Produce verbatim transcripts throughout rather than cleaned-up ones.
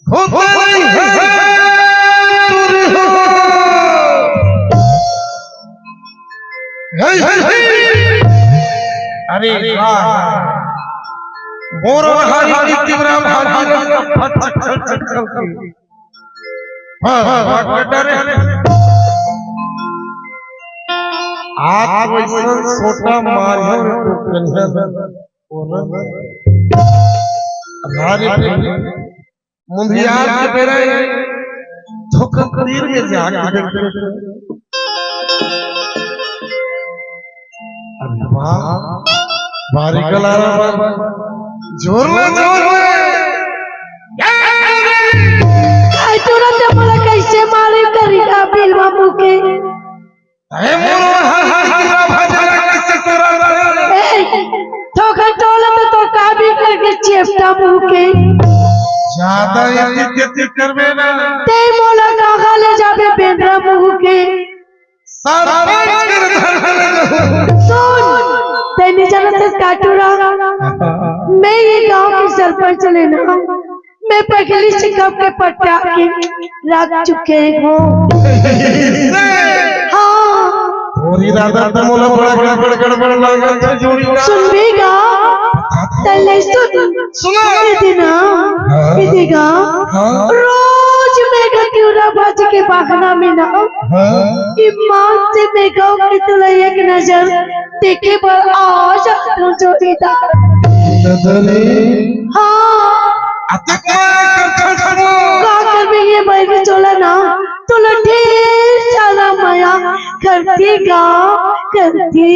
होता नहीं है तुरहा। हे, हे, हे। अरे वाह। मोर वहारी की तिवरा भाजी ने फट, फट, फट, फट, फट। हाँ, हाँ, हाँ, डरे। आज वैसन सोटा मारियो रे तो कन्हैया। हमारे मुंधियार के बेरा थोकन तीर में जाके देखते। अरे वाह, भारी कलारा बा। जोर ले, जोर ले। काय तुरंत मोला कैसे मारे करी का बिलवा मुके? अरे मोरो हर हर हर भजन किससे तोरा रे? ए, थोकन टोला तो, तो का भी करके चेपटा मुके। ज्यादा इज्जत करबे ना। ते मोला कहाँ ले जाबे बेंदरा मुके? सरपंच के घर में सुन, तैने जाना से काटूरा। मैं ये गांव के सरपंच लेना। मैं पहली से कब के पट्टा के रख चुके हूँ। हाँ। और इरादा तो मोला बड़ा गड़बड़, गड़बड़ लागत है, जोड़ी ना। सुनबेगा? तले सुन। सुना। ये देना। हाँ। ये देगा। हाँ। रोज मैं गतिउरा बाज के बहाना में ना। हाँ। ईमान से मैं गाँव की तुला एक नजर देखे बर आ सकथों जोड़ीदार। ददरी। हाँ। अतक माया करथस वो। का करबे ये बैरी चोला ना, तोला ढेर सारा माया करती गा, करती।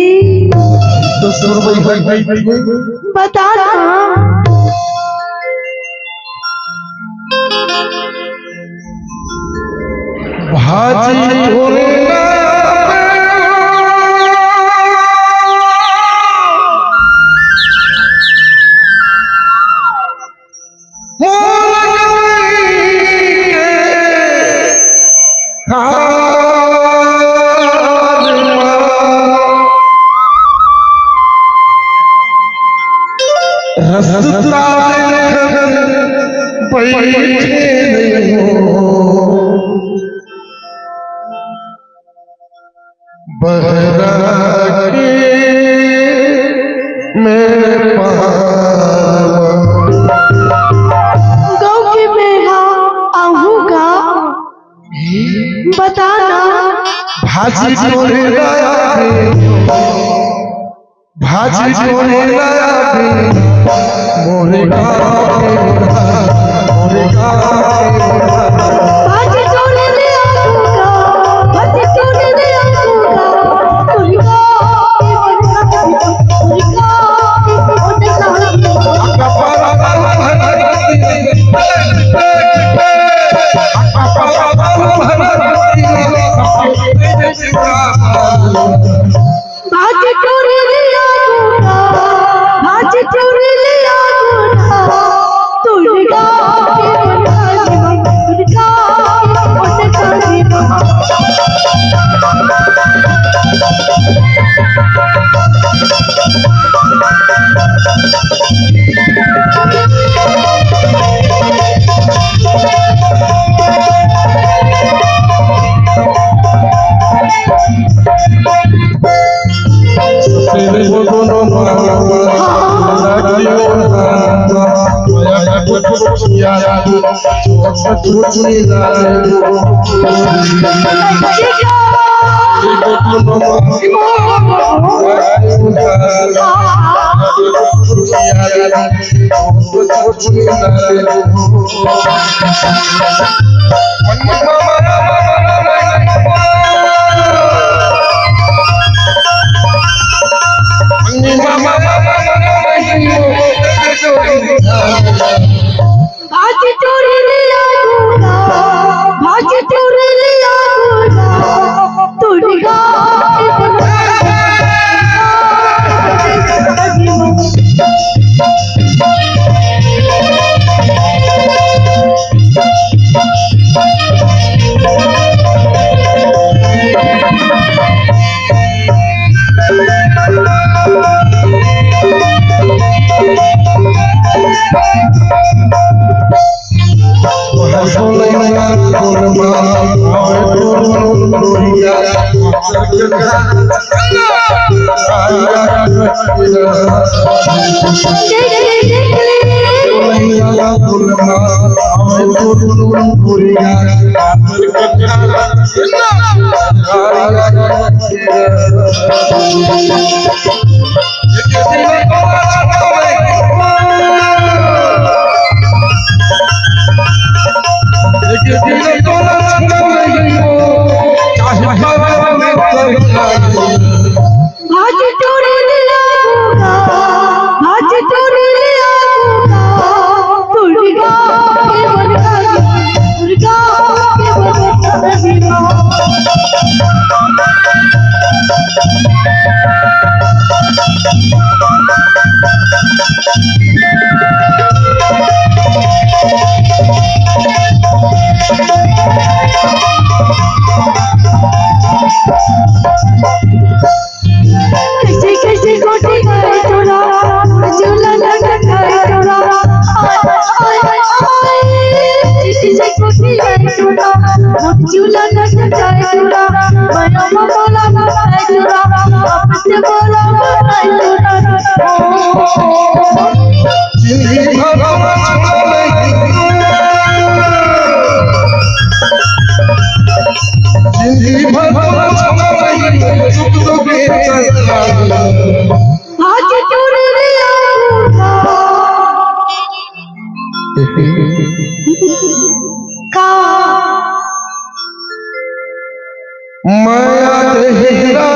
तो सुर भाई, भाई, भाई, भाई। बता ना। भाजी टोला रस्ता बैठे नहीं हो। बहरा के मैं पावा। गाँव के मैं हा आहूँगा। बता ना। भाजी टोला भाजी टोला मोरे गाँव के, मोरे गाँव के। भाजी टोला ले आऊँगा, भाजी टोला ले आऊँगा, मोरे गाँव के, मोरे गाँव के, मोरे गाँव के। भाजी टोला ले आऊँगा, भाजी टोला ले आऊँगा, दुर्गा के दुर्गा के दुर्गा के दुर्गा के। भाजी चूरी लिया दूंगा, भाजी चूरी लिया दूंगा, दुर्गा के बंधन। भाजी चूरी लिया दूंगा, भाजी चूरी लिया दूंगा, दुर्गा के बंधन, दुर्गा के बंधन। कैसे कैसे गोटी खाए तोरा, झूला लटकाए तोरा। कैसे कैसे गोटी खाए तोरा, झूला लटकाए तोरा। मैं बोला ना खाए तोरा, आपसे बोला ना खाए तोरा। आज टूर लिया का मैं आज हीरा